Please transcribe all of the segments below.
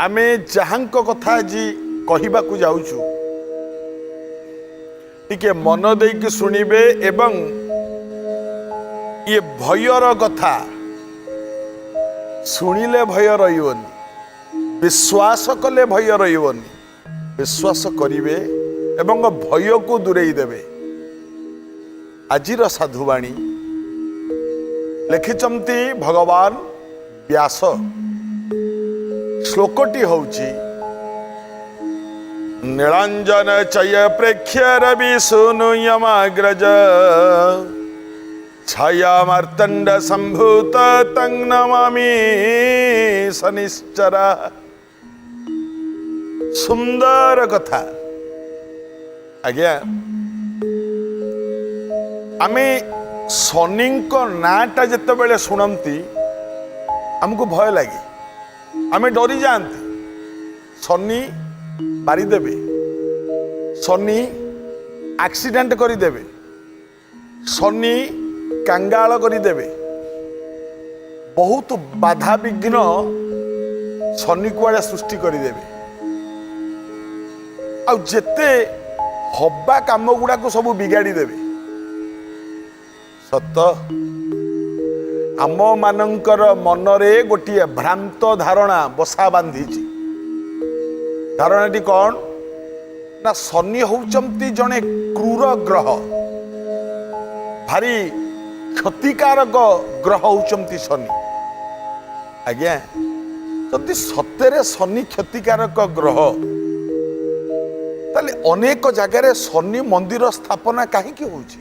ଆମେ ଯାହାଙ୍କ କଥା ଆଜି କହିବାକୁ ଯାଉଛୁ, ଟିକେ ମନ ଦେଇକି ଶୁଣିବେ ଏବଂ ଇଏ ଭୟର କଥା ଶୁଣିଲେ ଭୟ ରହିବନି, ବିଶ୍ୱାସ କଲେ ଭୟ ରହିବନି। ବିଶ୍ୱାସ କରିବେ ଏବଂ ଭୟକୁ ଦୂରେଇ ଦେବେ। ଆଜିର ସାଧୁବାଣୀ ଲେଖିଛନ୍ତି ଭଗବାନ ବ୍ୟାସ। ଶ୍ଲୋକଟି ହେଉଛି, ନୀଳାଞ୍ଜନ ଚୟ ପ୍ରେକ୍ଷ୍ୟ ରବି ସୁନୁ ୟମାଗ୍ରଜ ଛାୟା ମାର୍ତ୍ତଣ୍ଡ ସମ୍ଭୂତ ତଂ ନମାମି ଶନିଶ୍ଚର। ସୁନ୍ଦର କଥା ଆଜ୍ଞା। ଆମେ ଶନିଙ୍କ ନାଁଟା ଯେତେବେଳେ ଶୁଣନ୍ତି, ଆମକୁ ଭୟ ଲାଗେ, ଆମେ ଡରି ଯାଆନ୍ତି। ଶନି ମାରିଦେବେ, ଶନି ଆକ୍ସିଡେଣ୍ଟ କରିଦେବେ, ଶନି କାଙ୍ଗାଳ କରିଦେବେ, ବହୁତ ବାଧାବିଘ୍ନ ଶନି କୁଆଡ଼େ ସୃଷ୍ଟି କରିଦେବେ, ଆଉ ଯେତେ ହବା କାମ ଗୁଡ଼ାକୁ ସବୁ ବିଗାଡ଼ି ଦେବେ। ସତ, ଆମମାନଙ୍କର ମନରେ ଗୋଟିଏ ଭ୍ରାନ୍ତ ଧାରଣା ବସା ବାନ୍ଧିଛି। ଧାରଣାଟି କ'ଣ ନା, ଶନି ହେଉଛନ୍ତି ଜଣେ କ୍ରୂର ଗ୍ରହ, ଭାରି କ୍ଷତିକାରକ ଗ୍ରହ ହେଉଛନ୍ତି ଶନି। ଆଜ୍ଞା, ଯଦି ସତରେ ଶନି କ୍ଷତିକାରକ ଗ୍ରହ, ତାହେଲେ ଅନେକ ଜାଗାରେ ଶନି ମନ୍ଦିର ସ୍ଥାପନା କାହିଁକି ହେଉଛି?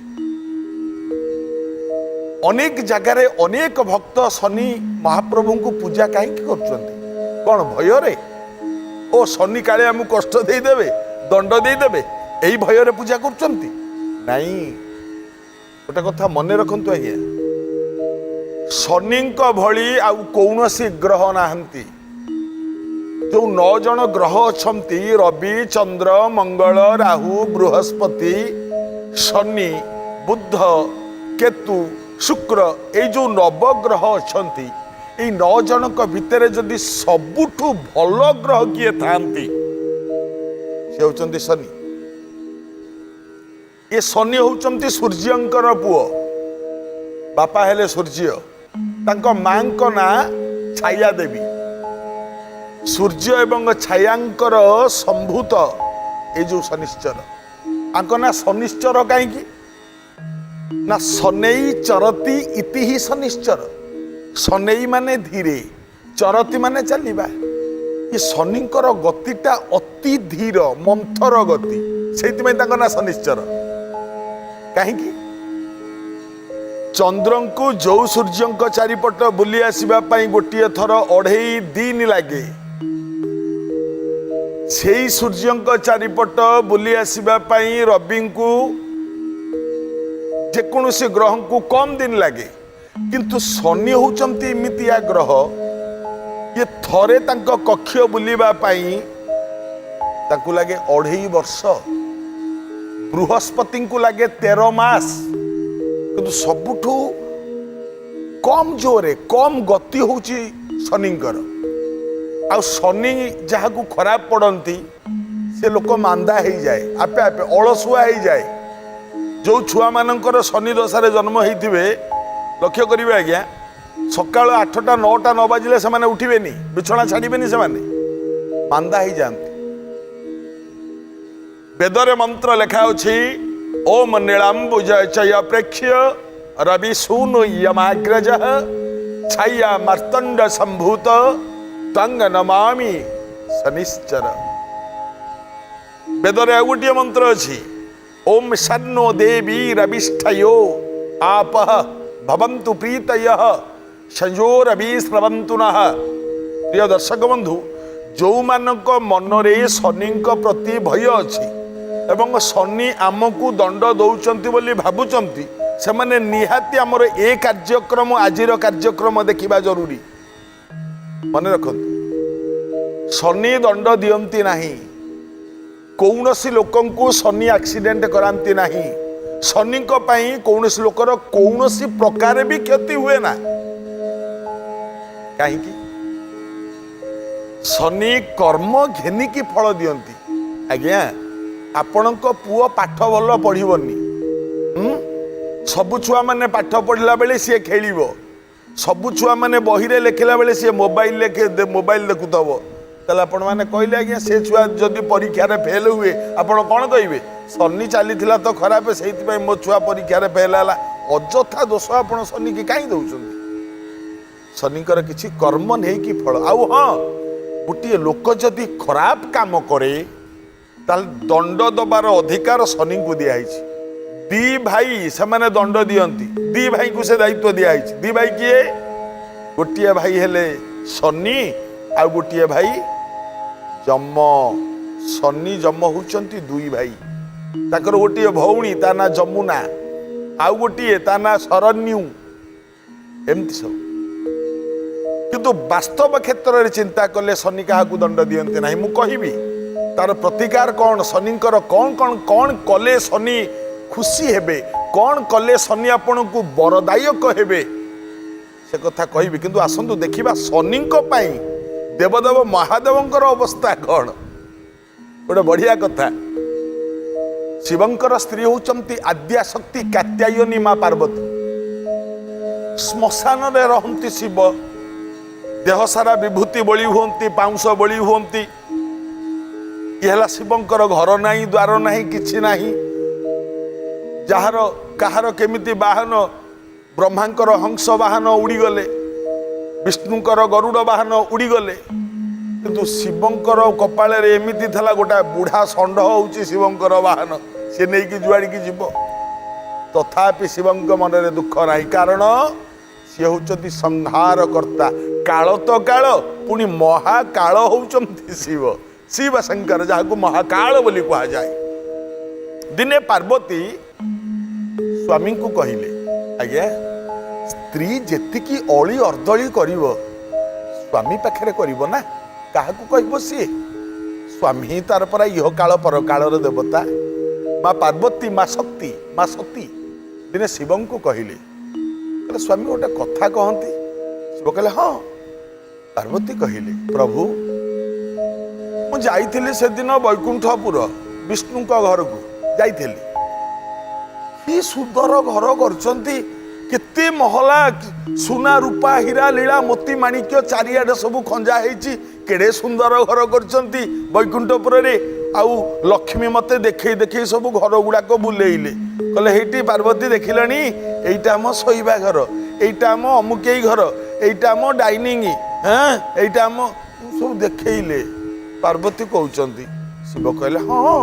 ଅନେକ ଜାଗାରେ ଅନେକ ଭକ୍ତ ଶନି ମହାପ୍ରଭୁଙ୍କୁ ପୂଜା କାହିଁକି କରୁଛନ୍ତି? କ'ଣ ଭୟରେ? ଓ ଶନି କାଳେ ଆମକୁ କଷ୍ଟ ଦେଇଦେବେ, ଦଣ୍ଡ ଦେଇଦେବେ, ଏଇ ଭୟରେ ପୂଜା କରୁଛନ୍ତି? ନାଇଁ, ଗୋଟେ କଥା ମନେ ରଖନ୍ତୁ ଆଜ୍ଞା, ଶନିଙ୍କ ଭଳି ଆଉ କୌଣସି ଗ୍ରହ ନାହାନ୍ତି। ଯୋଉ ନଅ ଜଣ ଗ୍ରହ ଅଛନ୍ତି, ରବି, ଚନ୍ଦ୍ର, ମଙ୍ଗଳ, ରାହୁ, ବୃହସ୍ପତି, ଶନି, ବୁଧ, କେତୁ, ଶୁକ୍ର, ଏଇ ଯୋଉ ନବଗ୍ରହ ଅଛନ୍ତି, ଏଇ ନଅ ଜଣଙ୍କ ଭିତରେ ଯଦି ସବୁଠୁ ଭଲ ଗ୍ରହ କିଏ ଥାଆନ୍ତି, ସେ ହେଉଛନ୍ତି ଶନି। ଏ ଶନି ହେଉଛନ୍ତି ସୂର୍ଯ୍ୟଙ୍କର ପୁଅ। ବାପା ହେଲେ ସୂର୍ଯ୍ୟ, ତାଙ୍କ ମାଙ୍କ ନାଁ ଛାୟା ଦେବୀ। ସୂର୍ଯ୍ୟ ଏବଂ ଛାୟାଙ୍କର ସମ୍ଭୂତ ଏଇ ଯୋଉ ଶନିଶ୍ଚର। ଆଙ୍କ ନାଁ ଶନିଶ୍ଚର କାହିଁକି ନା, ଶନେଇ ଚରତି ଇତି ହିଁ ଶନିଶ୍ଚର। ଶନେଇ ମାନେ ଧୀରେ, ଚରତି ମାନେ ଚାଲିବା। ଏ ଶନିଙ୍କର ଗତିଟା ଅତି ଧୀର, ମନ୍ଥର ଗତି, ସେଇଥିପାଇଁ ତାଙ୍କ ନାଁ ଶନିଶ୍ଚର। କାହିଁକି? ଚନ୍ଦ୍ରଙ୍କୁ ଯୋଉ ସୂର୍ଯ୍ୟଙ୍କ ଚାରିପଟ ବୁଲି ଆସିବା ପାଇଁ ଗୋଟିଏ ଥର 2.5 ଦିନ ଲାଗେ, ସେଇ ସୂର୍ଯ୍ୟଙ୍କ ଚାରିପଟ ବୁଲି ଆସିବା ପାଇଁ ରବିଙ୍କୁ, ଯେକୌଣସି ଗ୍ରହଙ୍କୁ କମ୍ ଦିନ ଲାଗେ। କିନ୍ତୁ ଶନି ହେଉଛନ୍ତି ଏମିତିଆ ଗ୍ରହ, ଇଏ ଥରେ ତାଙ୍କ କକ୍ଷ ବୁଲିବା ପାଇଁ ତାଙ୍କୁ ଲାଗେ 2.5 ବର୍ଷ, ବୃହସ୍ପତିଙ୍କୁ ଲାଗେ 13 ମାସ। କିନ୍ତୁ ସବୁଠୁ କମ୍ ଜୋରେ, କମ୍ ଗତି ହେଉଛି ଶନିଙ୍କର। ଆଉ ଶନି ଯାହାକୁ ଖରାପ ପଡ଼ନ୍ତି, ସେ ଲୋକ ମାନ୍ଦା ହେଇଯାଏ ଆପେ ଆପେ, ଅଳସୁଆ ହେଇଯାଏ। ଯୋଉ ଛୁଆମାନଙ୍କର ଶନି ଦଶାରେ ଜନ୍ମ ହେଇଥିବେ, ଲକ୍ଷ୍ୟ କରିବେ ଆଜ୍ଞା, ସକାଳ 8ଟା 9ଟା ନ ବାଜିଲେ ସେମାନେ ଉଠିବେନି, ବିଛଣା ଛାଡ଼ିବେନି, ସେମାନେ ମାନ୍ଦା ହେଇଯାଆନ୍ତି। ବେଦରେ ମନ୍ତ୍ର ଲେଖା ଅଛି, ଓମ ନୀଳାମ୍ବୁଜ ଚୟ ପ୍ରେକ୍ଷ୍ୟ ରବି ସୁନୁ ୟମାଗ୍ରଜ ଛାୟା ମାର୍ତ୍ତଣ୍ଡ ସମ୍ଭୂତ ତଙ୍ଗ ନମାମି ଶନିଶ୍ଚର। ବେଦରେ ଆଉ ଗୋଟିଏ ମନ୍ତ୍ର ଅଛି, ଓମ୍ ଶନ୍ନୋ ଦେବୀ ରବିଷ୍ଠୟୋ ଆପଃ ଭବନ୍ତୁ ପ୍ରୀତୟଃ ସଞ୍ଜୋ ରବି ସ୍ରବନ୍ତୁ ନଃ। ପ୍ରିୟ ଦର୍ଶକ ବନ୍ଧୁ, ଯେଉଁମାନଙ୍କ ମନରେ ଶନିଙ୍କ ପ୍ରତି ଭୟ ଅଛି ଏବଂ ଶନି ଆମକୁ ଦଣ୍ଡ ଦଉଛନ୍ତି ବୋଲି ଭାବୁଛନ୍ତି, ସେମାନେ ନିହାତି ଆମର ଏ କାର୍ଯ୍ୟକ୍ରମ, ଆଜିର କାର୍ଯ୍ୟକ୍ରମ ଦେଖିବା ଜରୁରୀ। ମନେ ରଖନ୍ତୁ, ଶନି ଦଣ୍ଡ ଦିଅନ୍ତି ନାହିଁ। କୌଣସି ଲୋକଙ୍କୁ ଶନି ଆକ୍ସିଡେଣ୍ଟ କରାନ୍ତି ନାହିଁ। ଶନିଙ୍କ ପାଇଁ କୌଣସି ଲୋକର କୌଣସି ପ୍ରକାରେ ବି କ୍ଷତି ହୁଏ ନା। କାହିଁକି? ଶନି କର୍ମ ଘେନିକି ଫଳ ଦିଅନ୍ତି। ଆଜ୍ଞା, ଆପଣଙ୍କ ପୁଅ ପାଠ ଭଲ ପଢ଼ିବନି, ସବୁ ଛୁଆମାନେ ପାଠ ପଢ଼ିଲା ବେଳେ ସିଏ ଖେଳିବ, ସବୁ ଛୁଆମାନେ ବହିରେ ଲେଖିଲା ବେଳେ ସିଏ ମୋବାଇଲ ଦେଖୁଥିବ, ତାହେଲେ ଆପଣମାନେ କହିଲେ ଆଜ୍ଞା ସେ ଛୁଆ ଯଦି ପରୀକ୍ଷାରେ ଫେଲ୍ ହୁଏ ଆପଣ କ'ଣ କହିବେ? ଶନି ଚାଲିଥିଲା ତ ଖରାପ, ସେଇଥିପାଇଁ ମୋ ଛୁଆ ପରୀକ୍ଷାରେ ଫେଲ୍ ହେଲା। ଅଯଥା ଦୋଷ ଆପଣ ଶନିକି କାହିଁ ଦେଉଛନ୍ତି? ଶନିଙ୍କର କିଛି କର୍ମ ନେଇକି ଫଳ। ଆଉ ହଁ, ଗୋଟିଏ ଲୋକ ଯଦି ଖରାପ କାମ କରେ ତାହେଲେ ଦଣ୍ଡ ଦେବାର ଅଧିକାର ଶନିଙ୍କୁ ଦିଆହେଇଛି। ଦି ଭାଇ ସେମାନେ ଦଣ୍ଡ ଦିଅନ୍ତି, ଦି ଭାଇଙ୍କୁ ସେ ଦାୟିତ୍ୱ ଦିଆହେଇଛି। ଦି ଭାଇ କିଏ? ଗୋଟିଏ ଭାଇ ହେଲେ ଶନି, ଆଉ ଗୋଟିଏ ଭାଇ ଯମ। ଶନି ଯମ ହଉଛନ୍ତି ଦୁଇ ଭାଇ। ତାଙ୍କର ଗୋଟିଏ ଭଉଣୀ, ତା ନାଁ ଯମୁନା, ଆଉ ଗୋଟିଏ ତା ନାଁ ଶରଣ୍ୟୁ। ଏମିତି ସବୁ। କିନ୍ତୁ ବାସ୍ତବ କ୍ଷେତ୍ରରେ ଚିନ୍ତା କଲେ ଶନି କାହାକୁ ଦଣ୍ଡ ଦିଅନ୍ତି ନାହିଁ। ମୁଁ କହିବି ତାର ପ୍ରତିକାର କ'ଣ, ଶନିଙ୍କର କ'ଣ କ'ଣ କ'ଣ କଲେ ଶନି ଖୁସି ହେବେ, କ'ଣ କଲେ ଶନି ଆପଣଙ୍କୁ ବରଦାୟକ ହେବେ, ସେ କଥା କହିବି। କିନ୍ତୁ ଆସନ୍ତୁ ଦେଖିବା ଶନିଙ୍କ ପାଇଁ ଦେବଦେବ ମହାଦେବଙ୍କର ଅବସ୍ଥା କ'ଣ। ଗୋଟେ ବଢ଼ିଆ କଥା, ଶିବଙ୍କର ସ୍ତ୍ରୀ ହେଉଛନ୍ତି ଆଦ୍ୟାଶକ୍ତି କାତ୍ୟାୟନୀ ମା ପାର୍ବତୀ। ଶ୍ମଶାନରେ ରହନ୍ତି ଶିବ, ଦେହ ସାରା ବିଭୂତି ବୋଳି ହୁଅନ୍ତି, ପାଉଁଶ ବୋଳି ହୁଅନ୍ତି। ଇଏ ହେଲା ଶିବଙ୍କର ଘର ନାହିଁ, ଦ୍ୱାର ନାହିଁ, କିଛି ନାହିଁ। ଯାହାର କାହାର କେମିତି ବାହନ, ବ୍ରହ୍ମାଙ୍କର ହଂସ ବାହନ ଉଡ଼ିଗଲେ, ବିଷ୍ଣୁଙ୍କର ଗରୁଡ଼ ବାହନ ଉଡ଼ିଗଲେ, କିନ୍ତୁ ଶିବଙ୍କର କପାଳରେ ଏମିତି ଥିଲା ଗୋଟା ବୁଢ଼ା ଷଣ୍ଢ ହେଉଛି ଶିବଙ୍କର ବାହନ, ସେ ନେଇକି ଯୁଆଡ଼ିକି ଯିବ। ତଥାପି ଶିବଙ୍କ ମନରେ ଦୁଃଖ ନାହିଁ, କାରଣ ସିଏ ହେଉଛନ୍ତି ସଂହାରକର୍ତ୍ତା। କାଳ ତ କାଳ, ପୁଣି ମହାକାଳ ହେଉଛନ୍ତି ଶିବ, ଶିବ ଶଙ୍କର, ଯାହାକୁ ମହାକାଳ ବୋଲି କୁହାଯାଏ। ଦିନେ ପାର୍ବତୀ ସ୍ୱାମୀଙ୍କୁ କହିଲେ, ଆଜ୍ଞା ସ୍ତ୍ରୀ ଯେତିକି ଅଳି ଅର୍ଦ୍ଦଳି କରିବ ସ୍ୱାମୀ ପାଖରେ କରିବ ନା, କାହାକୁ କହିବ ସିଏ? ସ୍ୱାମୀ ହିଁ ତାର ପରା ଇହକାଳ ପରକାଳର ଦେବତା। ମା ପାର୍ବତୀ, ମା ଶକ୍ତି, ମା ସତୀ ଦିନେ ଶିବଙ୍କୁ କହିଲେ, କହିଲେ ସ୍ୱାମୀ ଗୋଟେ କଥା କହନ୍ତି। ଶିବ କହିଲେ ହଁ। ପାର୍ବତୀ କହିଲେ, ପ୍ରଭୁ ମୁଁ ଯାଇଥିଲି ସେଦିନ ବୈକୁଣ୍ଠପୁର ବିଷ୍ଣୁଙ୍କ ଘରକୁ ଯାଇଥିଲି, କି ସୁନ୍ଦର ଘର କରିଛନ୍ତି, କେତେ ମହଲା, ସୁନା ରୂପା ହୀରା ଲୀଳା ମୋତି ମାଣିକ୍ୟ ଚାରିଆଡ଼େ ସବୁ ଖଞ୍ଜା ହେଇଛି, କେଡ଼େ ସୁନ୍ଦର ଘର କରିଛନ୍ତି ବୈକୁଣ୍ଠପୁରରେ। ଆଉ ଲକ୍ଷ୍ମୀ ମତେ ଦେଖେଇ ଦେଖେଇ ସବୁ ଘର ଗୁଡ଼ାକ ବୁଲେଇଲେ, କହିଲେ ହେଇଟି ପାର୍ବତୀ ଦେଖିଲାଣି, ଏଇଟା ଆମ ଶୋଇବା ଘର, ଏଇଟା ଆମ ଅମୁକେଇ ଘର, ଏଇଟା ଆମ ଡାଇନିଂ, ହଁ ଏଇଟା ଆମ ସବୁ ଦେଖେଇଲେ। ପାର୍ବତୀ କହୁଛନ୍ତି, ଶିବ କହିଲେ ହଁ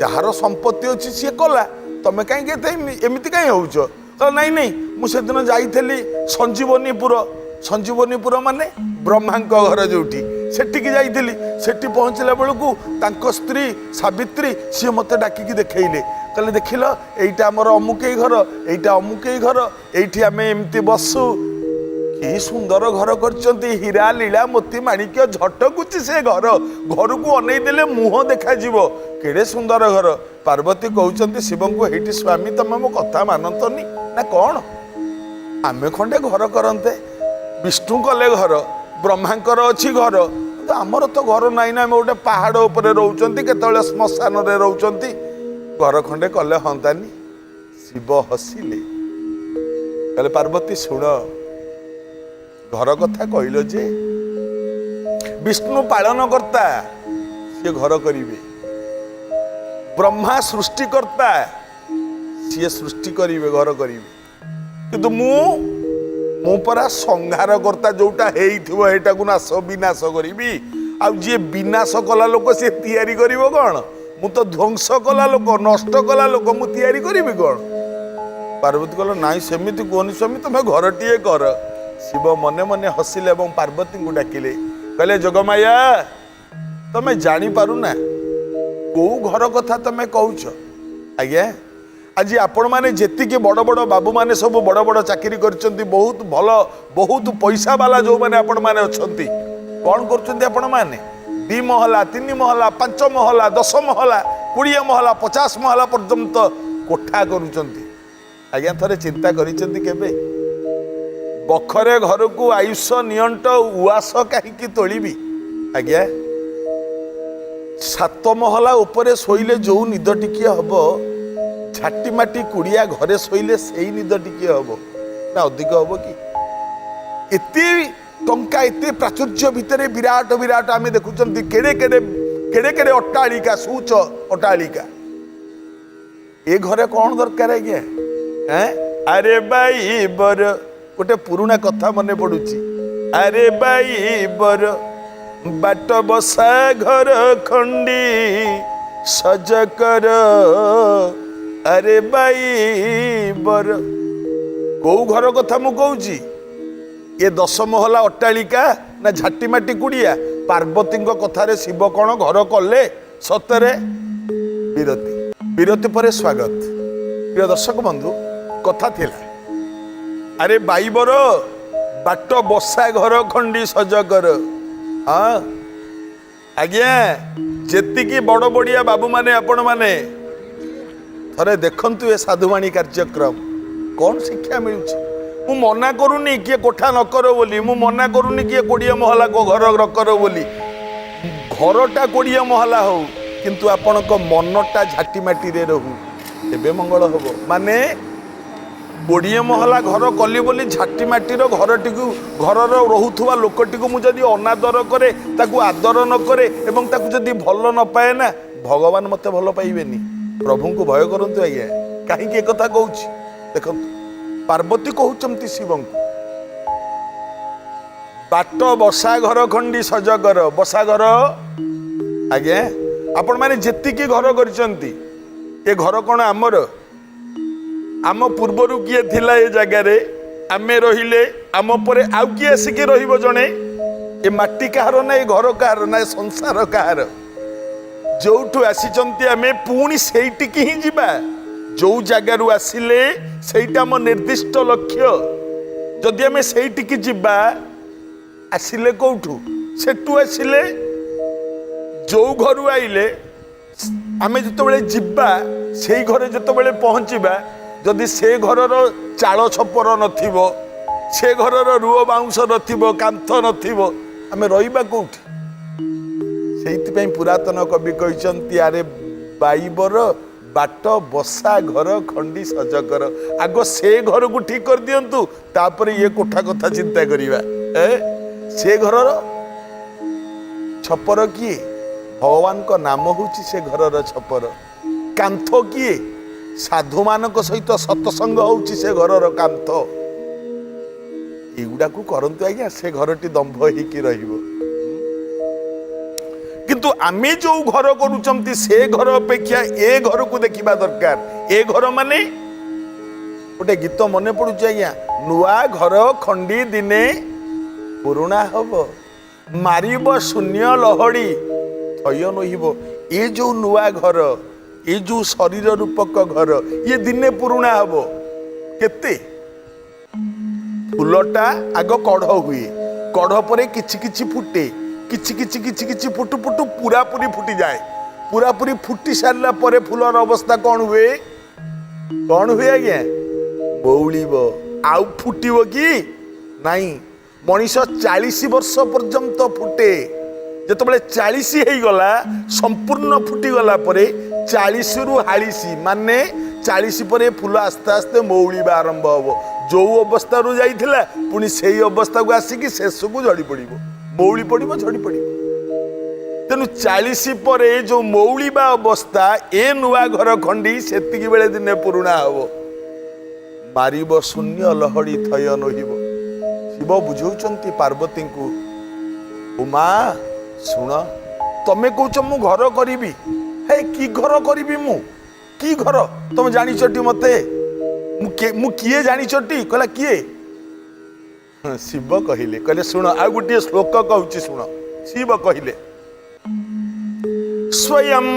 ଯାହାର ସମ୍ପତ୍ତି ଅଛି ସିଏ କଲା, ତମେ କାହିଁକି ଏତେ ଏମିତି କାହିଁ ହଉଛ? କହିଲା ନାଇଁ ନାଇଁ, ମୁଁ ସେଦିନ ଯାଇଥିଲି ସଞ୍ଜୀବନୀପୁର, ସଞ୍ଜୀବନୀପୁର ମାନେ ବ୍ରହ୍ମାଙ୍କ ଘର ଯୋଉଠି, ସେଠିକି ଯାଇଥିଲି। ସେଠି ପହଞ୍ଚିଲା ବେଳକୁ ତାଙ୍କ ସ୍ତ୍ରୀ ସାବିତ୍ରୀ ସିଏ ମୋତେ ଡାକିକି ଦେଖେଇଲେ, କହିଲେ ଦେଖିଲ ଏଇଟା ଆମର ଅମୁକେଇ ଘର, ଏଇଟା ଅମୁକେଇ ଘର, ଏଇଠି ଆମେ ଏମିତି ବସୁ, କି ସୁନ୍ଦର ଘର କରିଛନ୍ତି, ହୀରା ଲୀଳା ମୋତି ମାଣିକ୍ୟ ଝଟକୁଛି ସେ ଘର, ଘରକୁ ଅନେଇ ଦେଲେ ମୁହଁ ଦେଖାଯିବ, କେଡ଼େ ସୁନ୍ଦର ଘର। ପାର୍ବତୀ କହୁଛନ୍ତି ଶିବଙ୍କୁ, ହେଇଟି ସ୍ୱାମୀ ତମେ ମୋ କଥା ମାନନ୍ତନି ନା କ'ଣ? ଆମେ ଖଣ୍ଡେ ଘର କରନ୍ତେ, ବିଷ୍ଣୁ କଲେ ଘର, ବ୍ରହ୍ମାଙ୍କର ଅଛି ଘର, କିନ୍ତୁ ଆମର ତ ଘର ନାହିଁ ନା, ଆମେ ଗୋଟେ ପାହାଡ଼ ଉପରେ ରହୁଛନ୍ତି, କେତେବେଳେ ଶ୍ମଶାନରେ ରହୁଛନ୍ତି, ଘର ଖଣ୍ଡେ କଲେ ହନ୍ତାନି। ଶିବ ହସିଲେ, କହିଲେ ପାର୍ବତୀ ଶୁଣ, ଘର କଥା କହିଲ ଯେ ବିଷ୍ଣୁ ପାଳନ କର୍ତ୍ତା ସିଏ ଘର କରିବେ, ବ୍ରହ୍ମା ସୃଷ୍ଟିକର୍ତ୍ତା ସିଏ ସୃଷ୍ଟି କରିବେ, ଘର କରିବେ, କିନ୍ତୁ ମୁଁ ପରା ସଂହାର କର୍ତ୍ତା, ଯୋଉଟା ହେଇଥିବ ହେଇଟାକୁ ନାଶ ବିନାଶ କରିବି। ଆଉ ଯିଏ ବିନାଶ କଲା ଲୋକ ସିଏ ତିଆରି କରିବ କ'ଣ? ମୁଁ ତ ଧ୍ୱଂସ କଲା ଲୋକ, ନଷ୍ଟ କଲା ଲୋକ, ମୁଁ ତିଆରି କରିବି କ'ଣ? ପାର୍ବତୀ କହିଲ ନାଇଁ ସେମିତି କୁହନି ସ୍ୱାମୀ, ତମେ ଘରଟିଏ କର। ଶିବ ମନେ ମନେ ହସିଲେ ଏବଂ ପାର୍ବତୀଙ୍କୁ ଡାକିଲେ, କହିଲେ ଯୋଗମାୟା ତମେ ଜାଣିପାରୁନା କୋଉ ଘର କଥା ତମେ କହୁଛ? ଆଜ୍ଞା ଆଜି ଆପଣମାନେ ଯେତିକି ବଡ଼ ବଡ଼ ବାବୁମାନେ ସବୁ ବଡ଼ ବଡ଼ ଚାକିରି କରିଛନ୍ତି, ବହୁତ ଭଲ ବହୁତ ପଇସା ବାଲା ଯେଉଁମାନେ ଆପଣମାନେ ଅଛନ୍ତି, କ'ଣ କରୁଛନ୍ତି ଆପଣମାନେ? 2 ମହଲା, 3 ମହଲା, 5 ମହଲା, 10 ମହଲା, 20 ମହଲା, 50 ମହଲା ପର୍ଯ୍ୟନ୍ତ କୋଠା କରୁଛନ୍ତି। ଆଜ୍ଞା ଥରେ ଚିନ୍ତା କରିଛନ୍ତି କେବେ? ବଖରେ ଘରକୁ ଆୟୁଷ ନିଅଣ୍ଟ ଉଆସ କାହିଁକି ତୋଳିବି? ଆଜ୍ଞା, ସାତ ମହଲା ଉପରେ ଶୋଇଲେ ଯୋଉ ନିଦ ଟିକିଏ ହବ, ଝାଟି ମାଟି କୁଡ଼ିଆ ଘରେ ଶୋଇଲେ ସେଇ ନିଦ ଟିକିଏ ହବ ନା ଅଧିକ ହବ କି? ଏତେ ଟଙ୍କା, ଏତେ ପ୍ରାଚୁର୍ଯ୍ୟ ଭିତରେ ବିରାଟ ବିରାଟ ଆମେ ଦେଖୁଛନ୍ତି କେଡ଼େ କେଡ଼େ କେଡ଼େ କେଡ଼େ ଅଟ୍ଟାଳିକା, ସୁଉଚ୍ଚ ଅଟ୍ଟାଳିକା। ଏ ଘରେ କ'ଣ ଦରକାର ଆଜ୍ଞା? ଏଁ? ଆରେ ବାଇବର, ଗୋଟେ ପୁରୁଣା କଥା ମନେ ପଡୁଛି। ଆରେ ବାଇବର, ବାଟ ବସା ଘର ଖଣ୍ଡି ସଜ କର। ଆରେ ବାଇବର, କୋଉ ଘର କଥା ମୁଁ କହୁଛି? ଏ ଦଶ ମହଲା ଅଟ୍ଟାଳିକା ନା ଝାଟି ମାଟି କୁଡ଼ିଆ? ପାର୍ବତୀଙ୍କ କଥାରେ ଶିବ କ'ଣ ଘର କଲେ ସତରେ? ବିରତି, ବିରତି ପରେ ସ୍ୱାଗତ। ପ୍ରିୟ ଦର୍ଶକ ବନ୍ଧୁ, କଥା ଥିଲା, ଆରେ ବାଇବର, ବାଟ ବସା ଘର ଖଣ୍ଡି ସଜ କର। ହଁ ଆଜ୍ଞା, ଯେତିକି ବଡ଼ ବଡ଼ିଆ ବାବୁମାନେ, ଆପଣମାନେ ଥରେ ଦେଖନ୍ତୁ ଏ ସାଧୁବାଣୀ କାର୍ଯ୍ୟକ୍ରମ, କ'ଣ ଶିକ୍ଷା ମିଳୁଛି। ମୁଁ ମନା କରୁନି କିଏ କୋଠା ନ କର ବୋଲି, ମୁଁ ମନା କରୁନି କିଏ 20 ମହଲା ଘର ନ କର ବୋଲି। ଘରଟା 20 ମହଲା ହଉ, କିନ୍ତୁ ଆପଣଙ୍କ ମନଟା ଝାଟି ମାଟିରେ ରହୁ, ଏବେ ମଙ୍ଗଳ ହବ। ମାନେ 20 ମହଲା ଘର କଲି ବୋଲି ଝାଟି ମାଟିର ଘରଟିକୁ, ଘରର ରହୁଥିବା ଲୋକଟିକୁ ମୁଁ ଯଦି ଅନାଦର କରେ, ତାକୁ ଆଦର ନ କରେ ଏବଂ ତାକୁ ଯଦି ଭଲ ନ ପାଏ ନା, ଭଗବାନ ମୋତେ ଭଲ ପାଇବେନି। ପ୍ରଭୁଙ୍କୁ ଭୟ କରନ୍ତୁ ଆଜ୍ଞା। କାହିଁକି ଏକଥା କହୁଛି ଦେଖନ୍ତୁ। ପାର୍ବତୀ କହୁଛନ୍ତି ଶିବଙ୍କୁ, ବାଟ ବସା ଘର ଖଣ୍ଡି ସଜ କର। ବସା ଘର ଆଜ୍ଞା, ଆପଣମାନେ ଯେତିକି ଘର କରିଛନ୍ତି, ଏ ଘର କ'ଣ ଆମର? ଆମ ପୂର୍ବରୁ କିଏ ଥିଲା ଏ ଜାଗାରେ? ଆମେ ରହିଲେ, ଆମ ପରେ ଆଉ କିଏ ଆସିକି ରହିବ ଜଣେ। ଏ ମାଟି କାହାର ନା ଏ ଘର କାହାର ନା ଏ ସଂସାର କାହାର? ଯୋଉଠୁ ଆସିଛନ୍ତି ଆମେ ପୁଣି ସେଇଠିକି ହିଁ ଯିବା। ଯୋଉ ଜାଗାରୁ ଆସିଲେ ସେଇଟା ଆମ ନିର୍ଦ୍ଦିଷ୍ଟ ଲକ୍ଷ୍ୟ। ଯଦି ଆମେ ସେଇଠିକି ଯିବା, ଆସିଲେ କୋଉଠୁ? ସେଠୁ ଆସିଲେ, ଯୋଉ ଘରୁ ଆଇଲେ, ଆମେ ଯେତେବେଳେ ଯିବା, ସେଇ ଘରେ ଯେତେବେଳେ ପହଞ୍ଚିବା, ଯଦି ସେ ଘରର ଚାଳ ଛପର ନଥିବ, ସେ ଘରର ରୁଅ ବାଉଁଶ ନଥିବ, କାନ୍ଥ ନଥିବ, ଆମେ ରହିବା କୋଉଠି? ସେଇଥିପାଇଁ ପୁରାତନ କବି କହିଛନ୍ତି, ଆରେ ବାଇବର, ବାଟ ବସା ଘର ଖଣ୍ଡି ସଜ କର। ଆଗ ସେ ଘରକୁ ଠିକ କରିଦିଅନ୍ତୁ, ତାପରେ ଇଏ କୋଠା କଥା ଚିନ୍ତା କରିବା। ଏ ସେ ଘରର ଛପର କିଏ? ଭଗବାନଙ୍କ ନାମ ହେଉଛି ସେ ଘରର ଛପର। କାନ୍ଥ କିଏ? ସାଧୁମାନଙ୍କ ସହିତ ସତସଙ୍ଗ ହେଉଛି ସେ ଘରର କାନ୍ଥ। ଏଗୁଡ଼ାକୁ କରନ୍ତୁ ଆଜ୍ଞା, ସେ ଘରଟି ଦମ୍ଭ ହେଇକି ରହିବ। କିନ୍ତୁ ଆମେ ଯୋଉ ଘର କରୁଛନ୍ତି, ସେ ଘର ଅପେକ୍ଷା ଏ ଘରକୁ ଦେଖିବା ଦରକାର। ଏ ଘର ମାନେ ଗୋଟେ ଗୀତ ମନେ ପଡୁଛି ଆଜ୍ଞା, ନୂଆ ଘର ଖଣ୍ଡି ଦିନେ ପୁରୁଣା ହବ, ମାରିବ ଶୂନ୍ୟ ଲହଡ଼ି ଥୟ ନୋହିବ। ଏ ଯୋଉ ନୂଆ ଘର, ଏ ଯୋଉ ଶରୀର ରୂପକ ଘର, ଇଏ ଦିନେ ପୁରୁଣା ହବ। କେତେ ଫୁଲଟା ଆଗ କଢ଼ ହୁଏ, କଢ଼ ପରେ କିଛି କିଛି ଫୁଟେ, କିଛି କିଛି କିଛି କିଛି ଫୁଟୁ ଫୁଟୁ ପୁରାପୁରି ଫୁଟିଯାଏ। ପୁରାପୁରି ଫୁଟି ସାରିଲା ପରେ ଫୁଲର ଅବସ୍ଥା କ'ଣ ହୁଏ? କ'ଣ ହୁଏ ଆଜ୍ଞା? ମଉଳିବ। ଆଉ ଫୁଟିବ କି ନାଇଁ? ମଣିଷ 40 ବର୍ଷ ପର୍ଯ୍ୟନ୍ତ ଫୁଟେ। ଯେତେବେଳେ 40 ହେଇଗଲା, ସମ୍ପୂର୍ଣ୍ଣ ଫୁଟିଗଲା ପରେ 40ରୁ ହାଳିସି, ମାନେ 40 ପରେ ଫୁଲ ଆସ୍ତେ ଆସ୍ତେ ମଉଳିବା ଆରମ୍ଭ ହବ। ଯୋଉ ଅବସ୍ଥାରୁ ଯାଇଥିଲା, ପୁଣି ସେଇ ଅବସ୍ଥାକୁ ଆସିକି ଶେଷକୁ ଝଡ଼ି ପଡ଼ିବ, ମଉଳି ପଡ଼ିବ, ଝଡ଼ି ପଡ଼ିବ। ତେଣୁ 40 ପରେ ଯୋଉ ମଉଳିବା ଅବସ୍ଥା, ଏ ନୂଆ ଘର ଖଣ୍ଡି ସେତିକି ବେଳେ ଦିନେ ପୁରୁଣା ହବ, ମାରିବ ଶୂନ୍ୟ ଲହଡ଼ି ଥୟ ନୋହିବ। ଶିବ ବୁଝାଉଛନ୍ତି ପାର୍ବତୀଙ୍କୁ, ଉମା ଶୁଣ, ତମେ କହୁଛ ମୁଁ ଘର କରିବି, ହେ କି ଘର କରିବି ମୁଁ? କି ଘର? ତମେ ଜାଣିଛଟି ମତେ? ମୁଁ କିଏ ଜାଣିଛଟି? କହିଲା କିଏ? ହଁ, ଶିବ କହିଲେ, କହିଲେ ଶୁଣ, ଆଉ ଗୋଟିଏ ଶ୍ଲୋକ କହୁଛି ଶୁଣ। ଶିବ କହିଲେ, ସ୍ୱୟଂ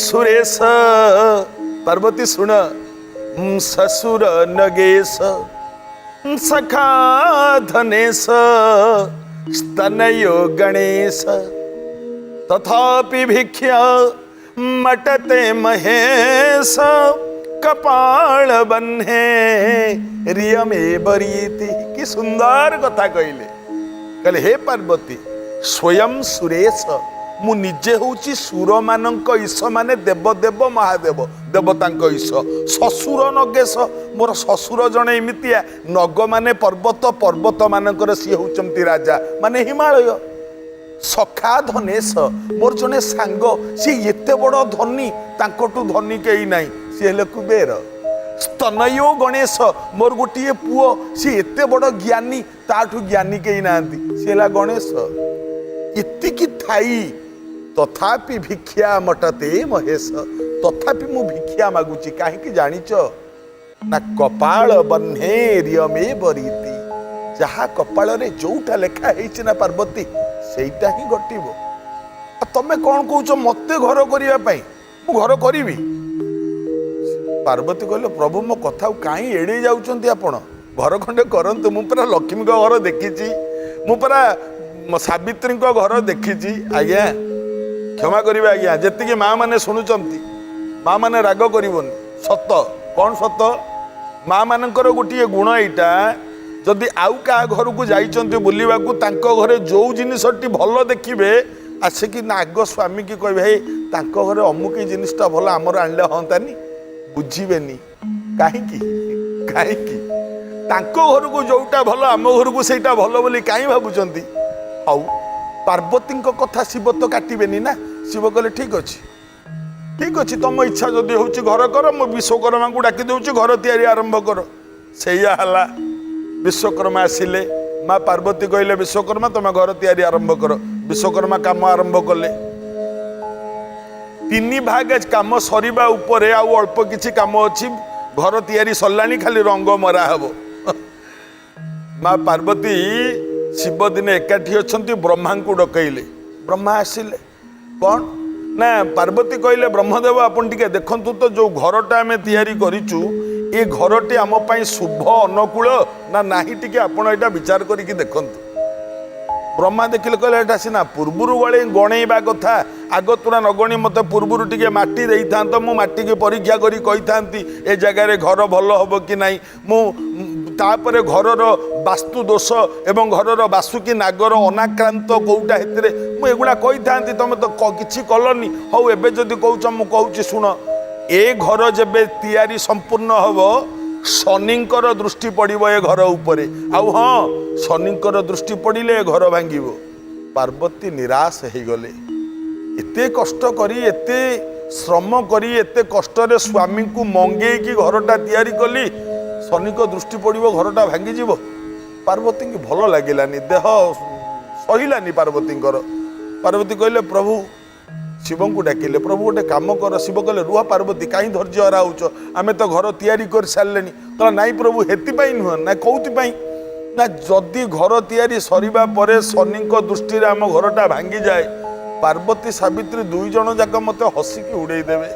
ସୁରେଶ, ପାର୍ବତୀ ଶୁଣ, ସସୁର ନଗେଶ ସଖା ଧନେଶ ସ୍ତନୟୋ ଗଣେଶ ତଥାପି ଭିକ୍ଷା ମଟତେ ମହେଶ କପାଳ ବହ୍ନେ ରିୟମେ ବରୀତି। କି ସୁନ୍ଦର କଥା କହିଲେ। କହିଲେ, ହେ ପାର୍ବତୀ, ସ୍ୱୟଂ ସୁରେଶ, ମୁଁ ନିଜେ ହେଉଛି ସୁରମାନଙ୍କ ଈଶ, ମାନେ ଦେବଦେବ ମହାଦେବ, ଦେବତାଙ୍କ ଈଶ। ଶ୍ୱଶୁର ନଗେଶ, ମୋର ଶ୍ୱଶୁର ଜଣେ ଏମିତିଆ, ନଗ ମାନେ ପର୍ବତ, ପର୍ବତ ମାନଙ୍କର ସିଏ ହେଉଛନ୍ତି ରାଜା, ମାନେ ହିମାଳୟ। ସଖା ଧନେଶ, ମୋର ଜଣେ ସାଙ୍ଗ, ସିଏ ଏତେ ବଡ଼ ଧନୀ, ତାଙ୍କଠୁ ଧନୀ କେହି ନାହିଁ, ସିଏ ହେଲେ କୁବେର। ସ୍ତନୟୋ ଗଣେଶ, ମୋର ଗୋଟିଏ ପୁଅ, ସିଏ ଏତେ ବଡ଼ ଜ୍ଞାନୀ, ତାଠୁ ଜ୍ଞାନୀ କେହି ନାହାନ୍ତି, ସିଏ ହେଲା ଗଣେଶ। ଏତିକି ଥାଇ ତଥାପି ଭିକ୍ଷା ମଟତେ ମହେଶ, ତଥାପି ମୁଁ ଭିକ୍ଷା ମାଗୁଛି। କାହିଁକି ଜାଣିଛ ନା? କପାଳ ବହ୍ନେ ରିୟମେ ବରୀତି, ଯାହା କପାଳରେ ଯୋଉଟା ଲେଖା ହେଇଛି ନା ପାର୍ବତୀ, ସେଇଟା ହିଁ ଘଟିବ। ଆଉ ତମେ କ'ଣ କହୁଛ ମତେ ଘର କରିବା ପାଇଁ? ମୁଁ ଘର କରିବି। ପାର୍ବତୀ କହିଲେ, ପ୍ରଭୁ, ମୋ କଥାକୁ କାହିଁ ଏଡ଼େଇ ଯାଉଛନ୍ତି ଆପଣ? ଘର ଖଣ୍ଡେ କରନ୍ତୁ। ମୁଁ ପରା ଲକ୍ଷ୍ମୀଙ୍କ ଘର ଦେଖିଛି, ମୁଁ ପରା ସାବିତ୍ରୀଙ୍କ ଘର ଦେଖିଛି। ଆଜ୍ଞା କ୍ଷମା କରିବେ ଆଜ୍ଞା, ଯେତିକି ମା ମାନେ ଶୁଣୁଛନ୍ତି, ମା ମାନେ ରାଗ କରିବନି। ସତ କ'ଣ ସତ? ମା ମାନଙ୍କର ଗୋଟିଏ ଗୁଣ ଏଇଟା, ଯଦି ଆଉ କାହା ଘରକୁ ଯାଇଛନ୍ତି ବୁଲିବାକୁ, ତାଙ୍କ ଘରେ ଯୋଉ ଜିନିଷଟି ଭଲ ଦେଖିବେ, ଆସିକି ନା ଆଗ ସ୍ୱାମୀକି କହିବେ, ହେଇ, ତାଙ୍କ ଘରେ ଅମୁକି ଜିନିଷଟା ଭଲ, ଆମର ଆଣିଲେ ହଅନ୍ତାନି? ବୁଝିବେନି କାହିଁକି? କାହିଁକି ତାଙ୍କ ଘରକୁ ଯୋଉଟା ଭଲ, ଆମ ଘରକୁ ସେଇଟା ଭଲ ବୋଲି କାହିଁ ଭାବୁଛନ୍ତି? ହଉ, ପାର୍ବତୀଙ୍କ କଥା ଶିବ ତ କାଟିବେନି ନା। ଶିବ କହିଲେ, ଠିକ ଅଛି, ଠିକ ଅଛି, ତମ ଇଚ୍ଛା ଯଦି ହଉଛି ଘର କର, ମୁଁ ବିଶ୍ୱକର୍ମାଙ୍କୁ ଡାକି ଦଉଛି, ଘର ତିଆରି ଆରମ୍ଭ କର। ସେଇଆ ହେଲା। ବିଶ୍ୱକର୍ମା ଆସିଲେ। ମା ପାର୍ବତୀ କହିଲେ, ବିଶ୍ୱକର୍ମା, ତମେ ଘର ତିଆରି ଆରମ୍ଭ କର। ବିଶ୍ୱକର୍ମା କାମ ଆରମ୍ଭ କଲେ। ତିନି ଭାଗ କାମ ସରିବା ଉପରେ, ଆଉ ଅଳ୍ପ କିଛି କାମ ଅଛି, ଘର ତିଆରି ସରିଲାଣି, ଖାଲି ରଙ୍ଗ ମରା ହବ। ମା ପାର୍ବତୀ ଶିବ ଦିନେ ଏକାଠି ଅଛନ୍ତି, ବ୍ରହ୍ମାଙ୍କୁ ଡକେଇଲେ। ବ୍ରହ୍ମା ଆସିଲେ। କ'ଣ ନା ପାର୍ବତୀ କହିଲେ, ବ୍ରହ୍ମଦେବ, ଆପଣ ଟିକେ ଦେଖନ୍ତୁ ତ, ଯୋଉ ଘରଟା ଆମେ ତିଆରି କରିଛୁ, ଏ ଘରଟି ଆମ ପାଇଁ ଶୁଭ ଅନୁକୂଳ ନା ନାହିଁ, ଟିକେ ଆପଣ ଏଇଟା ବିଚାର କରିକି ଦେଖନ୍ତୁ। ବ୍ରହ୍ମା ଦେଖିଲେ, କହିଲେ, ଏଇଟା ସିନା ପୂର୍ବରୁ ଗଣେଇବା କଥା, ଆଗତୁରା ନ ଗଣି ମୋତେ ପୂର୍ବରୁ ଟିକେ ମାଟି ଦେଇଥାନ୍ତ, ମୁଁ ମାଟିକି ପରୀକ୍ଷା କରି କହିଥାନ୍ତି ଏ ଜାଗାରେ ଘର ଭଲ ହବ କି ନାହିଁ। ମୁଁ ତାପରେ ଘରର ବାସ୍ତୁ ଦୋଷ ଏବଂ ଘରର ବାସୁକି ନାଗର ଅନାକ୍ରାନ୍ତ କୋଉଟା, ହେଥିରେ ମୁଁ ଏଗୁଡ଼ା କହିଥାନ୍ତି। ତମେ ତ କିଛି କଲନି। ହଉ, ଏବେ ଯଦି କହୁଛ ମୁଁ କହୁଛି, ଶୁଣ। ଏ ଘର ଯେବେ ତିଆରି ସମ୍ପୂର୍ଣ୍ଣ ହବ, ଶନିଙ୍କର ଦୃଷ୍ଟି ପଡ଼ିବ ଏ ଘର ଉପରେ। ଆଉ ହଁ, ଶନିଙ୍କର ଦୃଷ୍ଟି ପଡ଼ିଲେ ଏ ଘର ଭାଙ୍ଗିବ। ପାର୍ବତୀ ନିରାଶ ହେଇଗଲେ। ଏତେ କଷ୍ଟ କରି, ଏତେ ଶ୍ରମ କରି, ଏତେ କଷ୍ଟରେ ସ୍ୱାମୀଙ୍କୁ ମଙ୍ଗେଇକି ଘରଟା ତିଆରି କଲି, ଶନିଙ୍କ ଦୃଷ୍ଟି ପଡ଼ିବ, ଘରଟା ଭାଙ୍ଗିଯିବ। ପାର୍ବତୀଙ୍କୁ ଭଲ ଲାଗିଲାନି, ଦେହ ସହିଲାନି ପାର୍ବତୀଙ୍କର। ପାର୍ବତୀ କହିଲେ, ପ୍ରଭୁ, ଶିବଙ୍କୁ ଡାକିଲେ, ପ୍ରଭୁ, ଗୋଟେ କାମ କର। ଶିବ କହିଲେ, ରୁହ ପାର୍ବତୀ, କାହିଁ ଧୈର୍ଯ୍ୟ ହରା ହଉଛ? ଆମେ ତ ଘର ତିଆରି କରିସାରିଲେଣି। କହିଲା, ନାଇଁ ପ୍ରଭୁ, ହେଥିପାଇଁ ନୁହଁ। ନା କୋଉଥିପାଇଁ? ନା ଯଦି ଘର ତିଆରି ସରିବା ପରେ ଶନିଙ୍କ ଦୃଷ୍ଟିରେ ଆମ ଘରଟା ଭାଙ୍ଗିଯାଏ, ପାର୍ବତୀ ସାବିତ୍ରୀ ଦୁଇ ଜଣ ଯାକ ମୋତେ ହସିକି ଉଡ଼େଇ ଦେବେ।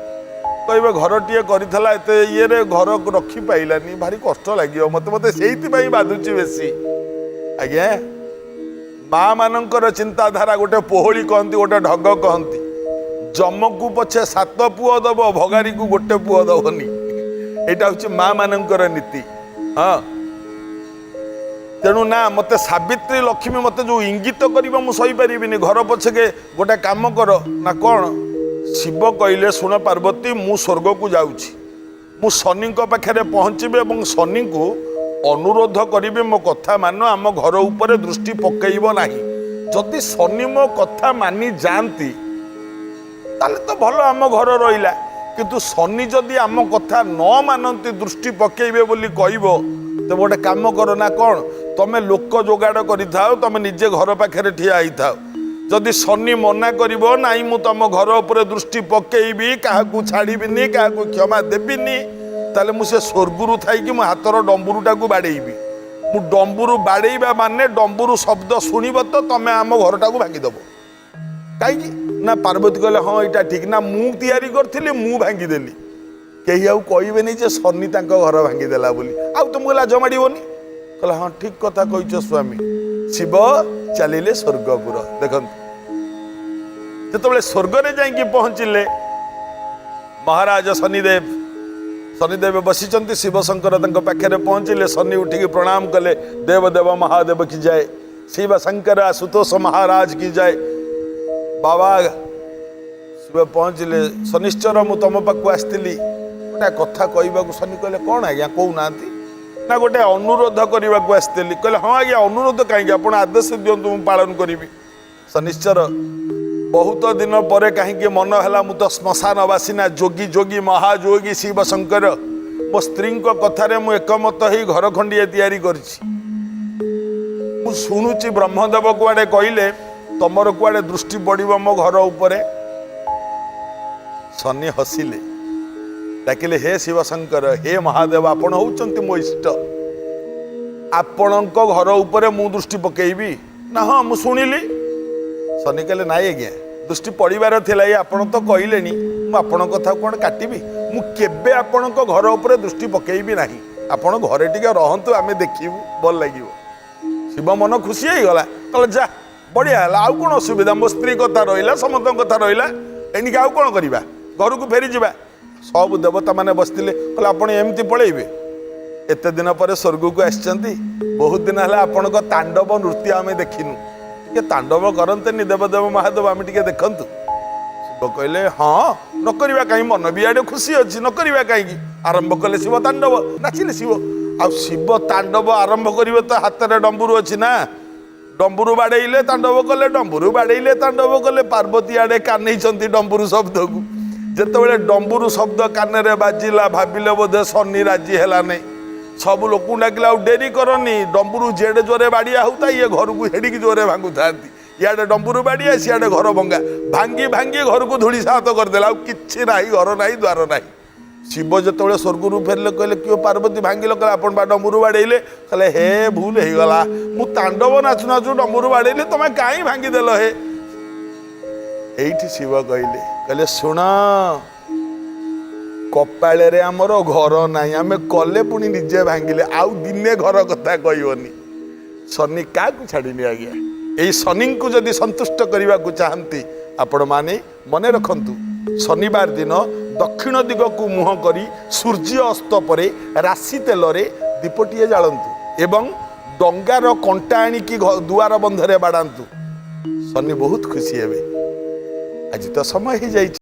କହିବେ, ଘରଟିଏ କରିଥିଲା ଏତେ ଇଏରେ, ଘର ରଖିପାଇଲାନି। ଭାରି କଷ୍ଟ ଲାଗିବ ମୋତେ। ମୋତେ ସେଇଥିପାଇଁ ବାଧୁଛି ବେଶୀ। ଆଜ୍ଞା, ମା ମାନଙ୍କର ଚିନ୍ତାଧାରା ଗୋଟେ ପୋହଳି କହନ୍ତି, ଗୋଟେ ଢଗ କହନ୍ତି, ଯମକୁ ପଛେ ସାତ ପୁଅ ଦବ, ଭଗାରୀକୁ ଗୋଟେ ପୁଅ ଦବନି। ଏଇଟା ହଉଛି ମା ମାନଙ୍କର ନୀତି। ହଁ, ତେଣୁ ନା ମତେ ସାବିତ୍ରୀ ଲକ୍ଷ୍ମୀ ମତେ ଯୋଉ ଇଙ୍ଗିତ କରିବ, ମୁଁ ସହିପାରିବିନି। ଘର ପଛକେ ଗୋଟେ କାମ କର। ନା କ'ଣ? ଶିବ କହିଲେ, ଶୁଣ ପାର୍ବତୀ, ମୁଁ ସ୍ୱର୍ଗକୁ ଯାଉଛି, ମୁଁ ଶନିଙ୍କ ପାଖରେ ପହଞ୍ଚିବି ଏବଂ ଶନିଙ୍କୁ ଅନୁରୋଧ କରିବି, ମୋ କଥା ମାନ, ଆମ ଘର ଉପରେ ଦୃଷ୍ଟି ପକେଇବ ନାହିଁ। ଯଦି ଶନି ମୋ କଥା ମାନି ଯାଆନ୍ତି, ତାହେଲେ ତ ଭଲ, ଆମ ଘର ରହିଲା। କିନ୍ତୁ ଶନି ଯଦି ଆମ କଥା ନ ମାନନ୍ତି, ଦୃଷ୍ଟି ପକେଇବେ ବୋଲି କହିବ, ତେବେ ଗୋଟେ କାମ କର। ନା କ'ଣ? ତମେ ଲୋକ ଯୋଗାଡ଼ କରିଥାଅ, ତମେ ନିଜେ ଘର ପାଖରେ ଠିଆ ହେଇଥାଅ। ଯଦି ଶନି ମନା କରିବ, ନାଇଁ, ମୁଁ ତମ ଘର ଉପରେ ଦୃଷ୍ଟି ପକେଇବି, କାହାକୁ ଛାଡ଼ିବିନି, କାହାକୁ କ୍ଷମା ଦେବିନି, ତାହେଲେ ମୁଁ ସେ ସ୍ୱର୍ଗରୁ ଥାଇକି ମୋ ହାତର ଡମ୍ବୁରୁଟାକୁ ବାଡ଼େଇବି। ମୁଁ ଡମ୍ବୁରୁ ବାଡ଼େଇବା ମାନେ ଡମ୍ବୁରୁ ଶବ୍ଦ ଶୁଣିବ ତ ତମେ ଆମ ଘରଟାକୁ ଭାଙ୍ଗିଦେବ। କାହିଁକି ନା ପାର୍ବତୀ କହିଲେ, ହଁ, ଏଇଟା ଠିକ। ନା ମୁଁ ତିଆରି କରିଥିଲି, ମୁଁ ଭାଙ୍ଗିଦେଲି, କେହି ଆଉ କହିବେନି ଯେ ଶନି ତାଙ୍କ ଘର ଭାଙ୍ଗିଦେଲା ବୋଲି, ଆଉ ତୁମକୁ ଲାଜ ମାଡ଼ିବନି। କହିଲା, ହଁ, ଠିକ କଥା କହିଛ ସ୍ୱାମୀ। ଶିବ ଚାଲିଲେ ସ୍ୱର୍ଗପୁର। ଦେଖନ୍ତୁ, ଯେତେବେଳେ ସ୍ୱର୍ଗରେ ଯାଇକି ପହଞ୍ଚିଲେ, ମହାରାଜ ଶନିଦେବ, ଶନିଦେବ ବସିଛନ୍ତି, ଶିବଶଙ୍କର ତାଙ୍କ ପାଖରେ ପହଞ୍ଚିଲେ। ଶନି ଉଠିକି ପ୍ରଣାମ କଲେ, ଦେବ ଦେବ ମହାଦେବ କି ଜୟ। ଶିବ ଶଙ୍କର ଆଶୁତୋଷ ମହାରାଜ କି ଜୟ। ବାବା ଶିବ ପହଞ୍ଚିଲେ। ଶନିଶ୍ଚର, ମୁଁ ତମ ପାଖକୁ ଆସିଥିଲି ଗୋଟେ କଥା କହିବାକୁ। ଶନି କହିଲେ, କ'ଣ ଆଜ୍ଞା, କହୁନାହାନ୍ତି? ନା, ଗୋଟେ ଅନୁରୋଧ କରିବାକୁ ଆସିଥିଲି। କହିଲେ, ହଁ ଆଜ୍ଞା, ଅନୁରୋଧ କାହିଁକି, ଆପଣ ଆଦେଶ ଦିଅନ୍ତୁ, ମୁଁ ପାଳନ କରିବି। ଶନିଶ୍ଚର, ବହୁତ ଦିନ ପରେ କାହିଁକି ମନ ହେଲା, ମୁଁ ତ ଶ୍ମଶାନବାସୀ ନା, ଯୋଗୀ ଯୋଗୀ ମହାଯୋଗୀ ଶିବ ଶଙ୍କର। ମୋ ସ୍ତ୍ରୀଙ୍କ କଥାରେ ମୁଁ ଏକମତ ହେଇ ଘର ଖଣ୍ଡିଏ ତିଆରି କରିଛି। ମୁଁ ଶୁଣୁଛି ବ୍ରହ୍ମଦେବ କୁଆଡ଼େ କହିଲେ ତମର କୁଆଡ଼େ ଦୃଷ୍ଟି ପଡ଼ିବ ମୋ ଘର ଉପରେ। ଶନି ହସିଲେ, ଡାକିଲେ, ହେ ଶିବଶଙ୍କର, ହେ ମହାଦେବ, ଆପଣ ହଉଛନ୍ତି ମୋ ଇଷ୍ଟ, ଆପଣଙ୍କ ଘର ଉପରେ ମୁଁ ଦୃଷ୍ଟି ପକେଇବି? ନା, ହଁ, ମୁଁ ଶୁଣିଲି। ଶନି କହିଲେ, ନାଇଁ ଆଜ୍ଞା, ଦୃଷ୍ଟି ପଡ଼ିବାର ଥିଲା, ଏଇ ଆପଣ ତ କହିଲେଣି, ମୁଁ ଆପଣଙ୍କ କଥା କ'ଣ କାଟିବି? ମୁଁ କେବେ ଆପଣଙ୍କ ଘର ଉପରେ ଦୃଷ୍ଟି ପକେଇବି ନାହିଁ। ଆପଣ ଘରେ ଟିକେ ରହନ୍ତୁ, ଆମେ ଦେଖିବୁ, ଭଲ ଲାଗିବ। ଶିବ ମନ ଖୁସି ହେଇଗଲା। କହିଲେ, ଯା, ବଢ଼ିଆ ହେଲା, ଆଉ କ'ଣ ଅସୁବିଧା? ମୋ ସ୍ତ୍ରୀ କଥା ରହିଲା, ସମସ୍ତଙ୍କ କଥା ରହିଲା, ଏଣିକି ଆଉ କ'ଣ କରିବା? ଘରକୁ ଫେରିଯିବା। ସବୁ ଦେବତାମାନେ ବସିଥିଲେ। କହିଲେ, ଆପଣ ଏମିତି ପଳେଇବେ? ଏତେ ଦିନ ପରେ ସ୍ୱର୍ଗକୁ ଆସିଛନ୍ତି, ବହୁତ ଦିନ ହେଲା ଆପଣଙ୍କ ତାଣ୍ଡବ ନୃତ୍ୟ ଆମେ ଦେଖିନୁ, ଟିକେ ତାଣ୍ଡବ କରନ୍ତେନି ଦେବଦେବ ମହାଦେବ, ଆମେ ଟିକେ ଦେଖନ୍ତୁ। ଶିବ କହିଲେ, ହଁ, ନ କରିବା କାହିଁ? ମନ ବି ଆଡ଼େ ଖୁସି ଅଛି, ନ କରିବା କାହିଁକି? ଆରମ୍ଭ କଲେ ଶିବ ତାଣ୍ଡବ, ନାଚିଲେ ଶିବ। ଆଉ ଶିବ ତାଣ୍ଡବ ଆରମ୍ଭ କରିବେ ତ ହାତରେ ଡମ୍ବୁରୁ ଅଛି ନା, ଡମ୍ବୁରୁ ବାଡ଼େଇଲେ ତାଣ୍ଡବ କଲେ, ଡମ୍ବୁରୁ ବାଡ଼େଇଲେ ତାଣ୍ଡବ କଲେ। ପାର୍ବତୀ ଆଡ଼େ କାନେଇଛନ୍ତି ଡମ୍ବୁରୁ ଶବ୍ଦକୁ। ଯେତେବେଳେ ଡମ୍ବୁରୁ ଶବ୍ଦ କାନରେ ବାଜିଲା, ଭାବିଲେ ବୋଧେ ଶନି ରାଜି ହେଲା ନାହିଁ। ସବୁ ଲୋକଙ୍କୁ ଡାକିଲେ, ଆଉ ଡେରି କରନି। ଡମ୍ବୁରୁ ଯେଡ଼େ ଜୋରେ ବାଡ଼ିଆ ହଉଥାଏ, ଇଏ ଘରକୁ ହେଡ଼ିକି ଜୋରେ ଭାଙ୍ଗୁଥାନ୍ତି। ଇଆଡ଼େ ଡମ୍ବୁରୁ ବାଡ଼ିଆ, ସିଆଡ଼େ ଘର ଭଙ୍ଗା, ଭାଙ୍ଗି ଭାଙ୍ଗି ଘରକୁ ଧୂଳି ସାତ କରିଦେଲା। ଆଉ କିଛି ନାହିଁ, ଘର ନାହିଁ, ଦ୍ୱାର ନାହିଁ। ଶିବ ଯେତେବେଳେ ସ୍ୱର୍ଗରୁ ଫେରିଲେ, କହିଲେ, କିଏ ପାର୍ବତୀ, ଭାଙ୍ଗିଲ? କହିଲେ, ଆପଣ ବା ଡମ୍ବୁରୁ ବାଡ଼େଇଲେ। କହିଲେ, ହେ, ଭୁଲ ହେଇଗଲା, ମୁଁ ତାଣ୍ଡବ ନାଚୁ ନାଚୁ ଡମ୍ବୁରୁ ବାଡ଼େଇଲି, ତମେ କାହିଁ ଭାଙ୍ଗିଦେଲ ହେ? ଏଇଠି ଶିବ କହିଲେ, କହିଲେ, ଶୁଣ, କପାଳରେ ଆମର ଘର ନାହିଁ, ଆମେ କଲେ ପୁଣି ନିଜେ ଭାଙ୍ଗିଲେ, ଆଉ ଦିନେ ଘର କଥା କହିବନି। ଶନି କାହାକୁ ଛାଡ଼ିନି ଆଜ୍ଞା। ଏଇ ଶନିଙ୍କୁ ଯଦି ସନ୍ତୁଷ୍ଟ କରିବାକୁ ଚାହାନ୍ତି ଆପଣମାନେ, ମନେ ରଖନ୍ତୁ, ଶନିବାର ଦିନ ଦକ୍ଷିଣ ଦିଗକୁ ମୁହଁ କରି ସୂର୍ଯ୍ୟ ଅସ୍ତ ପରେ ରାଶି ତେଲରେ ଦୀପଟିଏ ଜାଳନ୍ତୁ ଏବଂ ଡଙ୍ଗାର କଣ୍ଟା ଆଣିକି ଦୁଆର ବନ୍ଧରେ ବାଡ଼ାନ୍ତୁ। ଶନି ବହୁତ ଖୁସି ହେବେ। ଆଜି ତ ସମୟ ହେଇଯାଇଛି।